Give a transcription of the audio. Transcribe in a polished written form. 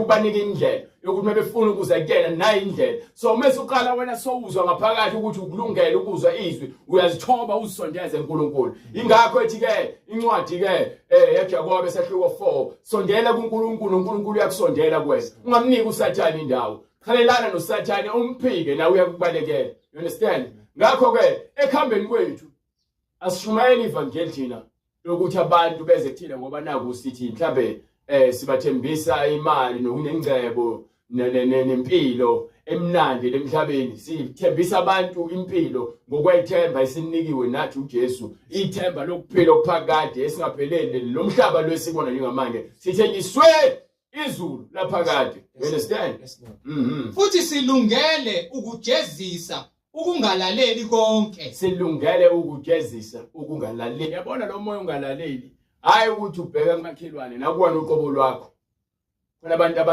Ubanika indlela yokuthi uma befuna ukuza kuyena, nayi indlela. So uma usuqala wena sowuzwa ngaphakathi ukuthi ukulungele ukuzwa izwi, uyazithoba, uzisondeze kuNkulunkulu. Ingakho ethi ke incwadi ke yaJakobe sehluko 4, sondela kuNkulunkulu, uNkulunkulu uyakusondela kuwena. Ungamniki uSathane indawo. Qhelelana noSathane, umphike, nawe uyakubalekela. You understand? Ngakho ke ekuhambeni kwethu asishumayeli ivangeli thina lokuthi abantu beze kuthina ngoba naku sithi mhlambe sibathembisa imali nokunengcebo nempilo emnandi lemhlabeni. Sithembisa abantu impilo ngokwethemba esinikiwe nathi uJesu, ithemba lokuphila okuphakade esingapheleli. Lo mhlaba lwesibona njengamanje, sithenjiswe izulu laphakade. You understand? Yes, Lord. Futhi silungele ukujezisa ukungalaleli konke. Silungele ukujezisa ukungalaleli. Yabona lo moya ungalaleli, hayi ukuthi ubheka kumakhelwane, nakuwena uqobo lwakho. Khona abantu